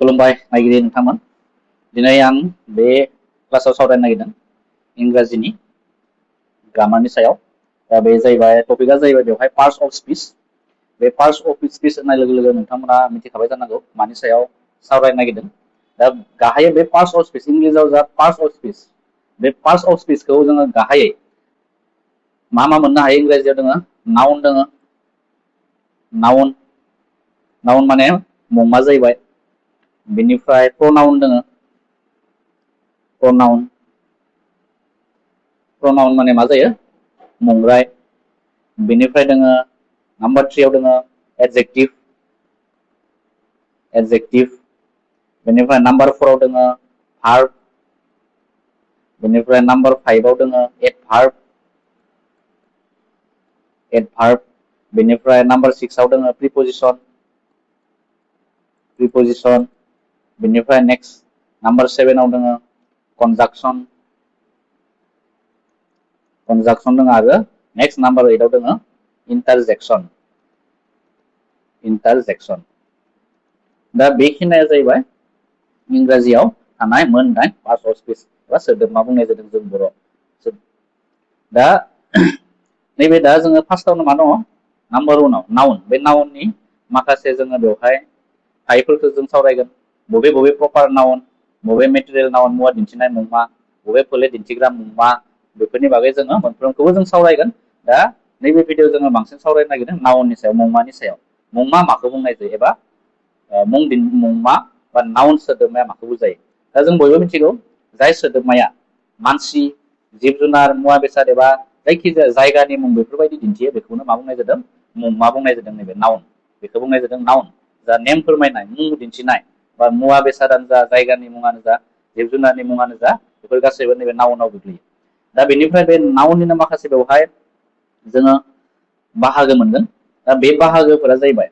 खुलुमबाय नायगिरि नोंथांमोन दिनै आं बे क्लासाव सावरायनो नागिरदों इंराजिनि ग्रामारनि सायाव दा बे जाहैबाय टपिकआ जाहैबाय बेवहाय पार्ट्स अफ स्पीच बे पार्ट्स अफ स्पीच होननाय लोगो लोगो नोंथांमोना मिथिखाबाय जानांगौ मानि सायाव सावरायनो नागिरदों दा गाहायै बे पार्ट्स अफ स्पीच इंलिसाव जा पार्ट्स अफ स्पीच बे पार्ट्स अफ स्पीचखौ जोङो गाहायै मा मोननो हायो इंराजियाव दोङो नाउन दोङो नाउन नाउन माने मुंमा जाहैबाय बेनिफ्राय प्रनाउन दोङो प्रनाउन प्रनाउन माने मा जायो मुंराय बेनिफ्राय दोङो नाम्बार 3 आव दोङो एडजेक्टिव एडजेक्टिव बेनिफ्राय नाम्बार 4 आव दोङो भार्ब बेनिफ्राय नाम्बार 5 आव दोङो एडभार्ब एडभार्ब बेनिफ्राय नाम्बार 6 आव दोङो प्रिपोजिशन प्रिपोजिशन बेनिफ्राय नेक्स्ट नाम्बार 7 आव दोङो कनजांक्शन कनजांक्शन दङ आरो नेक्स्ट नाम्बार 8 आव दोङो इंटरजेक्शन इंटरजेक्शन दा बेखिनिया जाहैबाय इंराजियाव थानाय मोन 8 पार्ट्स अफ स्पीच बा सोदोब मा बुंनाय जादों जों बर' दा नैबे दा जोङो फार्स्टआवनो मा दङ नाम्बार 1 आव नाउन बे नाउननि माखासे जोङो बेवहाय हाइफोरखौ जों सावरायगोन बबे बबे प्रपार नाउन बबे मेटेरियेल नाउन मुवा दिन्थिनाय मुंमा बबे फोले दिन्थिग्रा मुंमा बेफोरनि बागै जोङो मोनफ्रोमखौबो जों सावरायगोन दा नैबे भिडिअ जोङो बांसिन सावरायनो नागिरदों नाउननि सायाव मुंमानि सायाव मुंमा माखौ बुंनाय जायो एबा मुंमा बा नाउन सोदोबमाया माखौ बुजायो दा जों बयबो मिथिगौ जाय सोदोबमाया मानसि जिब जुनार मुवा बेसाद एबा जायखिजाया जायगानि मुं बेफोरबायदि दिन्थियो बेखौनो मा बुंनाय जादों मुंमा बुंनाय जादों नैबे नाउन बेखौ बुंनाय जादों नाउन जा नेम फोरमायनाय मुं दिन्थिनाय बा मुवा बेसादानो जा जायगानि मुङानो जा जिब जुनारनि मुङानो जा बेफोर गासैबो नैबे नाउनाव गोग्लैयो दा बेनिफ्राय बे नाउननिनो माखासे बेवहाय जोङो बाहागो मोनगोन दा बे बाहागोफोरा जाहैबाय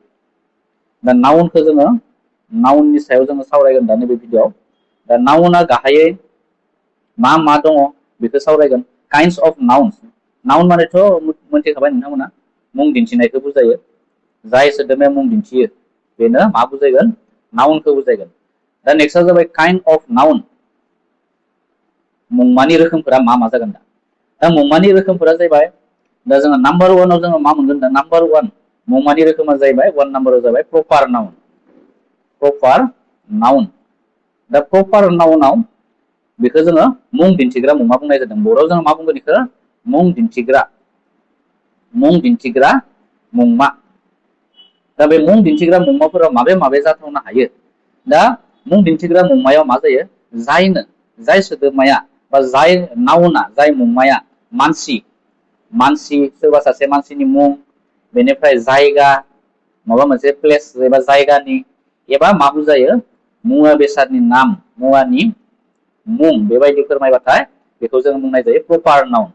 दा नाउनखौ जोङो नाउननि सायाव जोङो सावरायगोन दा नैबे भिडिअआव दा नाउना गाहायै मा दङ बेखौ सावरायगोन काइन्डस अफ नाउन्स नाउन मानेथ' मोनथिखाबाय नोंथांमोना मुं दिन्थिनायखौ बुजायो जाय सोदोबा मुं दिन्थियो बेनो मा बुजायगोन नाउनखौ बुजायगोन दा नेक्स्टआ जाबाय काइन्ड अफ नाउन मुंमानि रोखोमफोरा मा जागोन दा मुंमानि रोखोमफोरा जाहैबाय दा जोङो नाम्बार 1 आव जोङो मा मोनगोन दा नाम्बार 1 मुंमानि रोखोमा जाहैबाय 1 नाम्बाराव जाबाय प्रपार नाउन प्रपार नाउन दा प्रपार नाउनाव बेखौ जोङो मुं दिन्थिग्रा मुंमा बुंनाय जादों बर'आव जोङो मा बुंगोन बेखौ मुं दिन्थिग्रा मुंमा दा बे मुं दिन्थिग्रा मुंमाफोराव माबे जाथावनो हायो दा मुं दिन्थिग्रा मुंमायाव मा जायो जाय सोदोबमाया बा जाय नाउना जाय मुंमाया मानसि सोरबा सासे मानसिनि मुं बेनिफ्राय जायगा माबा मोनसे प्लेस एबा जायगानि एबा मा बुजायो मुवा बेसादनि नाम मुवानि मुं बेबायदि फोरमायबाथाय बेखौ जों बुंनाय जायो प्रपार नाउन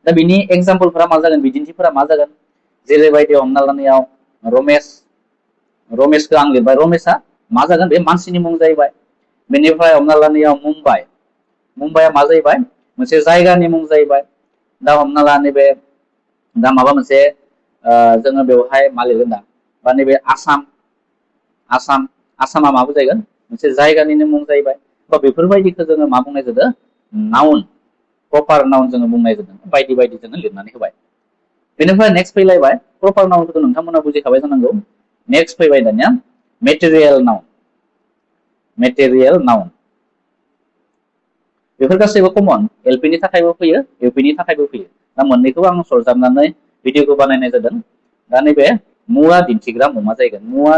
दा बिनि एग्जाम्पलफोरा मा जागोन बिदिन्थिफोरा मा जागोन जेरैबायदि हमना लानायाव रमेशखौ आं लिरबाय रमेशआ मा जागोन बे मानसिनि मुं जाहैबाय बेनिफ्राय हमना लानायाव मुम्बाइआ मा जाहैबाय मोनसे जायगानि मुं जाहैबाय दा हमना ला नैबे दा माबा मोनसे जोङो बेवहाय मा लिरगोन दा बा नैबे आसामा मा बुजायगोन मोनसे जायगानिनो मुं जाहैबाय बा बेफोरबायदिखौ जोङो मा बुंनाय जादों नाउन प्रपार नाउन जोङो बुंनाय जादों बायदि जोङो लिरनानै होबाय बेनिफ्राय नेक्स्ट फैलायबाय प्रपार नाउनखौ नोंथांमोना बुजिखाबाय जानांगौ नेक्स्ट फैबाय दानिया मेटेरियेल नाउन बेफोर गासैबो कमन एलपि नि थाखायबो फैयो इउपि नि थाखायबो फैयो दा मोननैखौबो आं सरजाबनानै भिडिअखौ बानायनाय जादों दा नैबे मुवा दिन्थिग्रा मुंमा जाहैगोन मुवा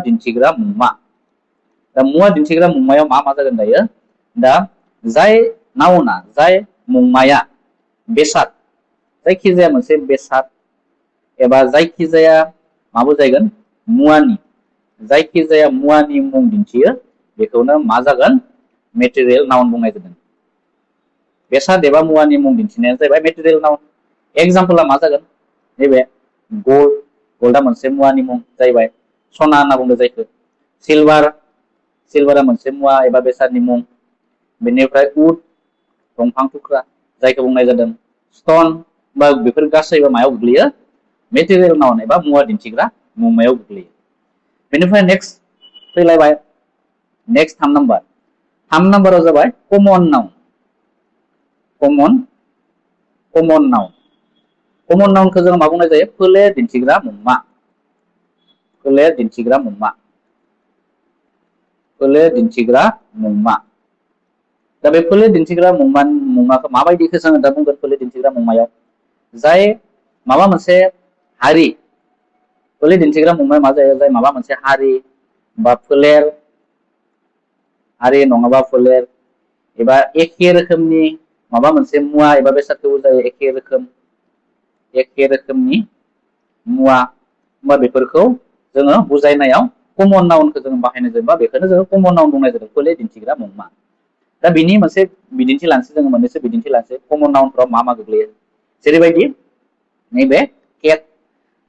दिन्थिग्रा मुंमा दा मुवा दिन्थिग्रा मुंमायाव मा जागोन दायो दा जाय नाउना जाय मुंमाया बेसाद जायखिजाया मोनसे बेसाद एबा जायखिजाया मा बुजायगोन जायखिजाया मुवानि मुं दिन्थियो बेखौनो मा जागोन मेटेरियेल नाउन बुंनाय जादों बेसाद एबा मुवानि मुं दिन्थिनाया जाहैबाय मेटेरियेल नाउन एग्जाम्पला मा जागोन नैबे गल्डआ मोनसे मुवानि मुं जाहैबाय सना होनना बुंदों जायखौ सिलभारा मोनसे मुवा एबा बेसादनि मुं बेनिफ्राय उड दंफां थुख्रा जायखौ बुंनाय जादों स्टन बा बेफोर गासैबो मायाव गोग्लैयो मेटेरियेल नाउन एबा मुवा दिन्थिग्रा मुंमायाव गोग्लैयो बेनिफ्राय नेक्स्ट फैलायबाय नेक्स्ट 3 नाम्बार 3 नाम्बाराव जाबाय कमन नाउन कमन नाउनखौ जों मा बुंनाय जायो फोलेर दिन्थिग्रा मुंमा दा बे फोलेर दिन्थिग्रा मुंमाखौ माबायदिखौ जोङो दा बुंगोन फोलेर दिन्थिग्रा मुंमायाव जाय माबा मोनसे हारि फोलेर दिन्थिग्रा मुंमाया मा जायो जाय माबा मोनसे हारि बा फोलेर हारि नङाबा फोलेर एबा एखे रोखोमनि माबा मोनसे मुवा एबा बेसादखौ जायो एखे रोखोमनि मुवा बेफोरखौ जोङो बुजायनायाव कमन नाउनखौ जों बाहायनाय जायो बा बेखौनो जोङो कमन नाउन बुंनाय जायो फोलेर दिन्थिग्रा मुंमा दा बिनि मोनसे बिदिन्थि लानोसै जोङो मोननैसो बिदिन्थि लानोसै कमन नाउनफ्राव मा गोग्लैयो जेरैबायदि नैबे केट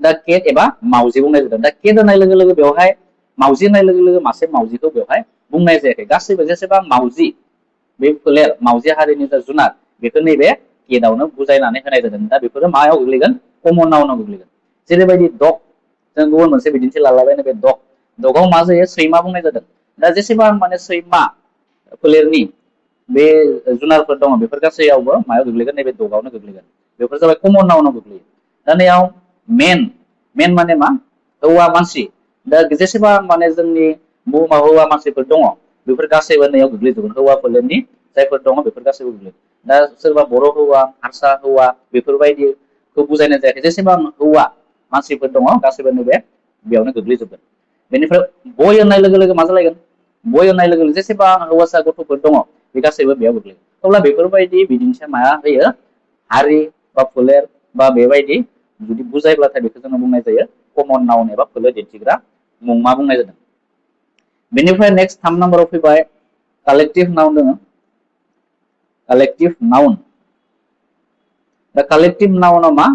दा केट एबा मावजि बुंनाय जादों दा केट होननाय लोगो लोगो बेवहाय मावजि होननाय लोगो लोगो मासे मावजिखौ बेवहाय बुंनाय जायाखै गासैबो जेसेबां मावजि बे फोलेर मावजि हारिनि जा जुनार बेखौ नैबे केटआवनो बुजायनानै होनाय जादों दा बेफोरो मायाव गोग्लैगोन कमन नाउनाव गोग्लैगोन जेरैबायदि डग जों गुबुन मोनसे बिदिन्थि लालाबाय नैबे डगआव मा जायो सैमा बुंनाय जादों दा जेसेबां माने सैमा फोलेरनि बे जुनारफोर दङ बेफोर गासैयावबो मायाव गोग्लैगोन नैबे डगआवनो गोग्लैगोन बेफोर जाबाय कमन नाउनाव गोग्लैयो दा नैयाव मेन माने मा हौवा मानसि दा जेसेबां माने जोंनि बुहुमाव हौवा मानसिफोर दङ बेफोर गासैबो नैयाव गोग्लैजोबगोन हौवा फोलेरनि जायफोर दङ बेफोर गासैबो गोग्लैयो दा सोरबा बर' हौवा हारसा हौवा बेफोरबायदिखौ बुजायनाय जायाखै जेसेबां हौवा मानसिफोर दङ गासैबो नैबे बेयावनो गोग्लैजोबगोन बेनिफ्राय बय होननाय लोगो लोगो मा जालायगोन बय होननाय लोगो लोगो जेसेबां हौवासा गथ'फोर दङ बे गासैबो बेयाव गोग्लैयो अब्ला बेफोरबायदि बिदिन्थिया माया होयो हारि बा फोलेर बा बेबायदि जुदि बुजायब्लाथाय बेखौ जोङो बुंनाय जायो कमन नाउन एबा फोलेर दिन्थिग्रा मुंमा बुंनाय जादों बेनिफ्राय नेक्स्ट 3 नाम्बाराव फैबाय कालेक्टिभ नाउन दङ कालेक्टिभ नाउन दा कालेक्टिभ नाउनाव मा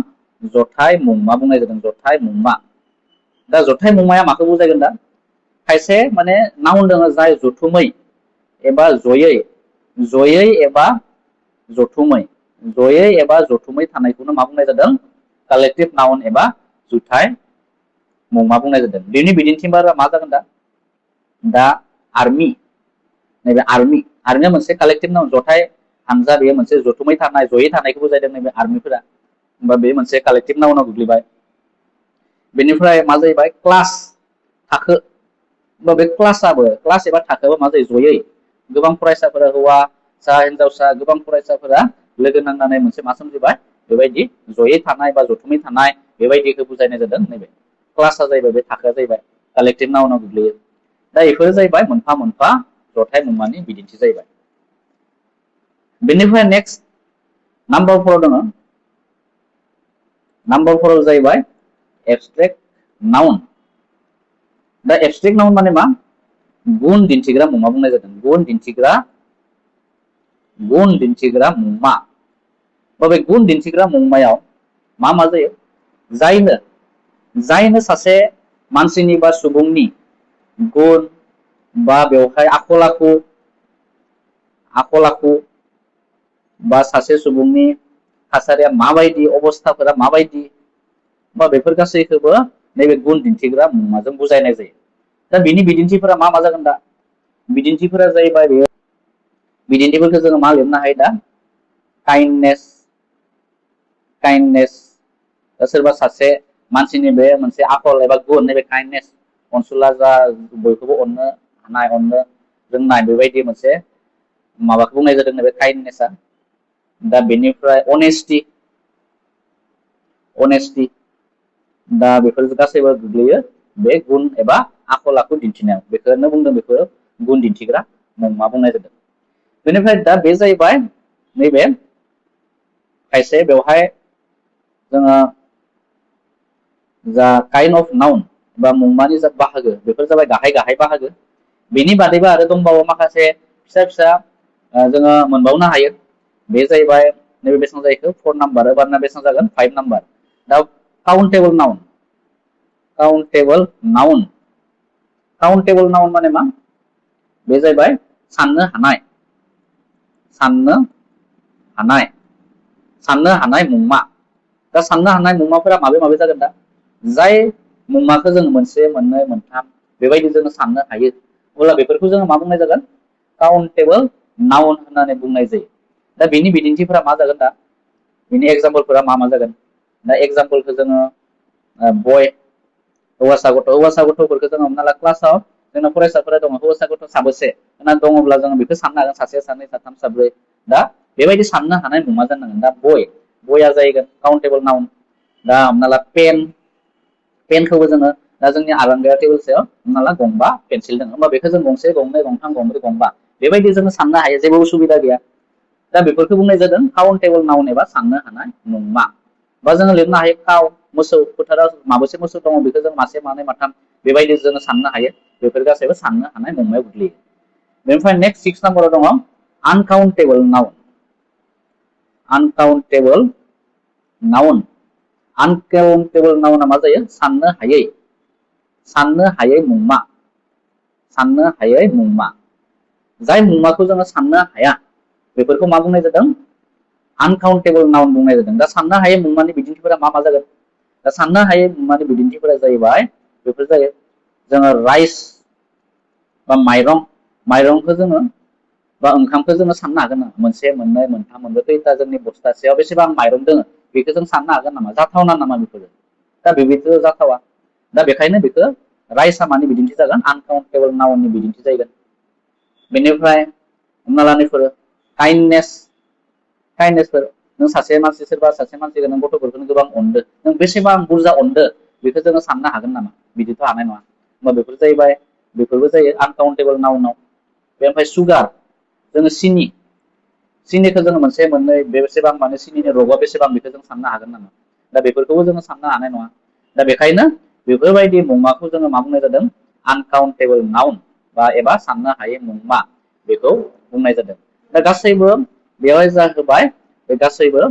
जथाय मुंमा बुंनाय जादों जथाय मुंमा दा जथाय मुंमाया माखौ बुजायगोन दा खायसे माने नाउन दङ जाय जथुमै एबा जयै एबा जथुमै थानायखौनो मा बुंनाय जादों कालेक्टिभ नाउन एबा जुथाय मुंमा बुंनाय जादों बेनि बिदिन्थिफोरा मा जागोन दा आर्मि नैबे आर्मिया मोनसे कालेक्टिभ नाउन जथाय हानजा बेयो मोनसे जथुमै थानाय जयै थानायखौ बुजायदों नैबे आर्मिफोरा होमबा बे मोनसे कालेक्टिभ नाउनाव गोग्लैबाय बेनिफ्राय मा जाहैबाय क्लास थाखो होमबा बे क्लास एबा थाखोआबो मा जायो जयै गोबां फरायसाफोरा हौवासा हिनजावसा गोबां फरायसाफोरा लोगो नांनानै मोनसे मा सोमजिबाय बेबायदि जयै थानाय बा जथुमै थानाय बेबायदिखौ बुजायनाय जादों नैबे क्लासआ जाहैबाय बे थाखोआ जाहैबाय कालेक्टिभ नाउनाव गोग्लैयो दा बेफोरो जाहैबाय मोनफा मोनफा जथाय मुंमानि बिदिन्थि जाहैबाय बेनिफ्राय नेक्स्ट नाम्बार 4 दङ नाम्बार 4 जाहैबाय एबस्ट्रेक्ट नाउन दा एबस्ट्रेक्ट नाउन माने मा गुन दिन्थिग्रा मुंमा बुंनाय जादों गुन दिन्थिग्रा मुंमा बे गुन दिन्थिग्रा मुंमायाव मा जायो जायनो सासे मानसिनि बा सुबुंनि गुन बा बेवहाय आखल आखु बा सासे सुबुंनि थासारिया माबायदि अबस्थाफोरा माबायदि बा बेफोर गासैखौबो नैबे गुन दिन्थिग्रा मुंमाजों बुजायनाय जायो दा बिनि बिदिन्थिफोरा मा जागोन दा बिदिन्थिफोरा जाहैबाय बे बिदिन्थिफोरखौ जोङो मा लिरनो हायो दा काइन्डनेस सोरबा सासे मानसिनि बे मोनसे आखल एबा गुन नैबे काइन्डनेस अनसुला जा बयखौबो अननो हानाय अननो रोंनाय बेबायदि मोनसे माबाखौ बुंनाय जादों नैबे काइन्डनेसा दा बेनिफ्राय अनेस्टि दा बेफोर गासैबो गोग्लैयो बे गुन एबा आखल आखु दिन्थिनायाव बेखौनो बुंदों बेखौ गुन दिन्थिग्रा मुंमा बुंनाय जादों बेनिफ्राय दा बे जाहैबाय नैबे खायसे बेवहाय जोङो जा काइन्ड अफ नाउन बा मुंमानि जा बाहागो बेफोर जाबाय गाहाय बाहागो बेनि बादैबो आरो दंबावो माखासे फिसा फिसा जोङो मोनबावनो हायो बे जाहैबाय नैबे बेसेबां जाहैखो 4 नाम्बार एबारना बेसेबां जागोन 5 नाम्बार दा काउन्टेबल नाउन माने मा बे जाहैबाय साननो हानाय मुंमा दा साननो हानाय मुंमाफोरा माबे जागोन दा जाय मुंमाखौ जों 1 2 3 बेबायदि जोङो साननो हायो अब्ला बेफोरखौ जोङो मा बुंनाय जागोन काउन्टेबल नाउन होननानै बुंनाय जायो दा बेनि बिदिन्थिफोरा मा जागोन दा बेनि एग्जाम्पलफोरा मा जागोन दा एग्जाम्पलखौ जोङो बय हौवासा गथ'फोरखौ जोङो हमना ला क्लासाव जोंना फरायसाफोरा दङ हौवासा गथ' साबोसे होनना दङब्ला जोङो बेखौ साननो हागोन सासे सानै साथाम साब्रै दा बेबायदि साननो हानाय मुङा जानांगोन दा बयआ जाहैगोन काउन्टेबल नाउन दा हमना ला पेनखौबो जोङो दा जोंनि आरांगाया टेबोल सायाव हमना ला गंबा पेन्सिल दङ होमबा बेखौ जों गंसे गंनै गंथाम गंब्रै गंबा बेबायदि जोङो साननो हायो जेबो उसुबिदा गैया दा बेफोरखौ बुंनाय जादों काउन्टेबल नाउन एबा साननो हानाय मुंमा बा जोङो लिरनो हायो काउ मोसौ फोथाराव माबेसे मोसौ दङ बेखौ जों मासे मानै माथाम बेबायदि जोङो साननो हायो बेफोर गासैबो साननो हानाय मुंमायाव गोग्लैयो बेनिफ्राय नेक्स्ट 6 नाम्बाराव दङ आनकाउन्टेबल नाउन आनकाउन्टेबल नाउना मा जायो साननो हायै मुंमा जाय मुंमाखौ जोङो साननो हाया बेफोरखौ मा बुंनाय जादों आनकाउन्टेबल नाउन बुंनाय जादों दा साननो हायै मुंमानि बिदिन्थिफोरा मा जागोन दा साननो हायै मुंमानि बिदिन्थिफोरा जाहैबाय बेफोर जायो जोङो राइस बा माइरंखौ जोङो बा ओंखामखौ जोङो साननो हागोन नामा मोनसे मोननै मोनथाम मोनब्रै खैथा जोंनि बस्थासेयाव बेसेबां माइरं दङ बेखौ जों साननो हागोन नामा जाथावना नामा बेफोरो दा बेबायदिथ' जाथावा दा बेखायनो बेखौ राइसआ मानि बिदिन्थि जागोन आनकाउन्टेबल नाउननि बिदिन्थि जागोन बेनिफ्राय हमना ला नैफोरो काइन्डनेसफोर नों सासे मानसि सोरबा सासे मानसिखौ नों गथ'फोरखौनो गोबां अनदो नों बेसेबां बुरजा अनदो बेखौ जोङो साननो हागोन नामा बिदिथ' हानाय नङा होमबा बेफोरबो जायो आनकाउन्टेबल नाउनाव बेनिफ्राय सुगार जोङो सिनिखौ जोङो मोनसे मोननै बेसेबां माने सिनिनि रगआ बेसेबां बेखौ जों साननो हागोन नामा दा बेफोरखौबो जोङो साननो हानाय नङा दा बेखायनो बेफोरबायदि मुंमाखौ जोङो मा बुंनाय जादों आनकाउन्टेबल नाउन बा एबा साननो हायै मुंमा बेखौ बुंनाय जादों दा गासैबो बेवहाय जाहोबाय बे गासैबो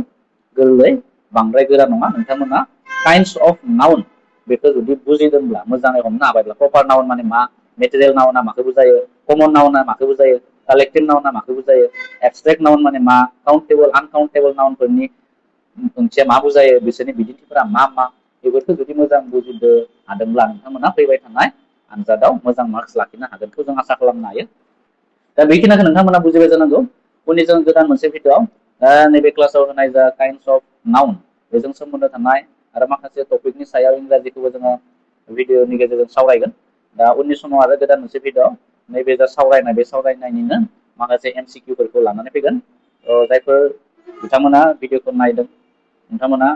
गोरलै बांद्राय गोरा नङा नोंथांमोना काइन्डस अफ नाउन बेखौ जुदि बुजिदोंब्ला मोजाङै हमनो हाबायब्ला प्रपार नाउन माने मा मेटेरियेल नाउना माखौ बुजायो कमन नाउना माखौ बुजायो कालेक्टिभ नाउना माखौ बुजायो एबस्ट्रेक्ट नाउन माने मा काउन्टेबल आनकाउन्टेबल नाउनफोरनि ओंथिया मा बुजायो बिसोरनि बिदिन्थिफोरा मा बेफोरखौ जुदि मोजां बुजिनो हादोंब्ला नोंथांमोना फैबाय थानाय आनजादाव मोजां मार्क्स लाखिनो हागोनखौ जों आसा खालामनो हायो दा बेखिनिखौ नोंथांमोना बुजिबाय जानांगौ उननि जों गोदान मोनसे भिडिअ नैबे क्लासाव होनाय जा काइन्डस अफ नाउन बेजों सोमोन्दो थानाय आरो माखासे टपिकनि सायाव इंराजिखौबो जोङो भिडिअनि गेजेरजों सावरायगोन दा उननि समाव आरो गोदान मोनसे भिडिअ नैबे जा सावरायनाय बे सावरायनायनिनो माखासे MCQफोरखौ लानानै फैगोन जायफोर बिथांमोना भिडिअखौ नायदों नोंथांमोना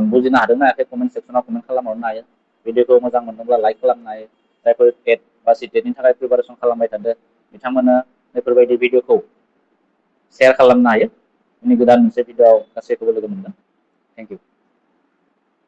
बुजिनो हादोंना हायाखै कमेन्ट सेक्सनाव कमेन्ट खालामहरनो हायो भिडिअखौ मोजां मोनदोंब्ला लाइक खालामनो हायो जायफोर टेट बा सिटेटनि थाखाय प्रिपारेसन खालामबाय थादों बिथांमोना बेफोरबायदि भिडिअखौ शेयार खालामनो हायो उननि गोदान मोनसे भिडिअआव गासैखौबो लोगो मोनगोन थेंक इउ